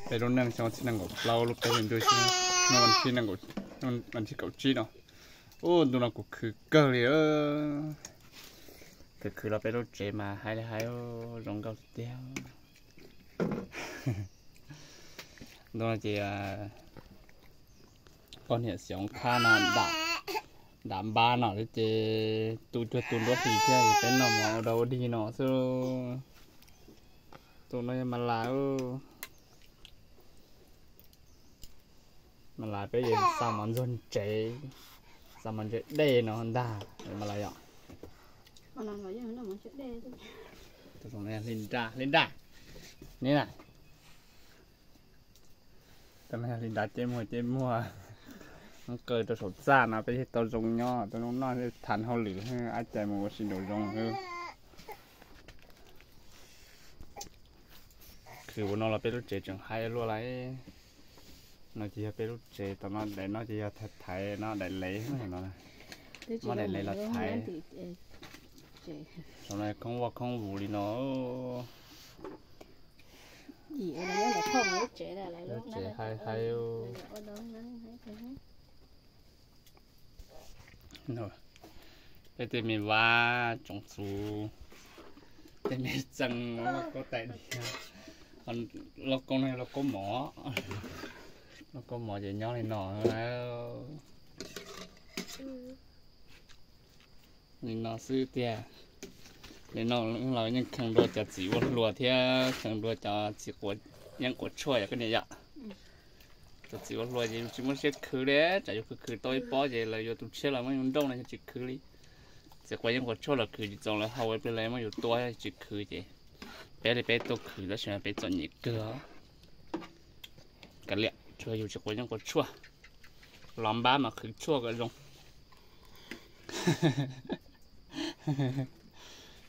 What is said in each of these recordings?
Peb lub neej xyoo ob txhiab nees nkaum plaub lub peb hlis ntuj xyoo, hnub vas thib kaum tsib no. Ub, ntu no kuv khwv kawg li. Khwv khwv los peb lub tsev mas hais li hais zoo nkauj tiag. Ntu no ces poj niam Xyooj Khab no nram npab no ces tu cuag tu nruab hlis thiab, peb noj mov ua dog ua dig no xwb. Tus no yog Mas Las. Mas Las peb yeej xa mov ntxuag ntsev, xa mov ntsev dej no ntag Mas Las yom. Hli nra, hli nra, ni na. Tus no yog hli nra ceb muag ceb muag, qaws rau saum txaj no peb thiaj tau zoo nyob, tau zoo noj, thav hauj lwm, ab cai mus ua si nraum zoov. Khwv ua no los peb lub tsev tseem haib luaj lawm. No ces yog peb lub tsev, tom no daim no ces yog thaiv thaiv no, daim lev no, muab daim lev los thaiv. Saum no khoob vaj khoob vus li no. Lub tsev haib haib. Peb tej me vab tsoom txhuv, tej me txee, lauj kaub tais diav, lauj kaub no yog lauj kaub mov, lauj kaub mov ces nyob li no. Li no xwb tiag. Li no los yeej kheev dua cov txiv ua hluas thiab kheev dua cov txiv quav yeeb quav tshuaj yom koj niam yom. Cov txiv ua hluas ces yus tsis muaj siab khwv li, tsam yus khwv khwv tau ib pob ces lawv yuav tus tshiab los muab yus nrauj no yus tsis khwv li. Txiv quav yeeb quav tshuaj los khwv tsis txaus, lawv haus ib pliag lawv muab yus tua yus tsis khwv ces peb li peb tuaj khwv tab sis peb txom nyem kawg. Kav liam, tsuas yus tsis quav yeeb quav tshuaj, los npab mas khwv tshuaj kom zoo.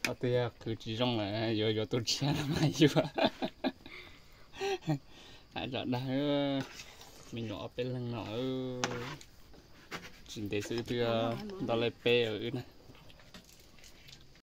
Ob tug yog khwv tsis zoo lawm yuav yuav tus tshiab no mas yuav. Hais zom dag, me nyuam ob peb leeg no tsis ntev xwb twb nto lej peb wb na.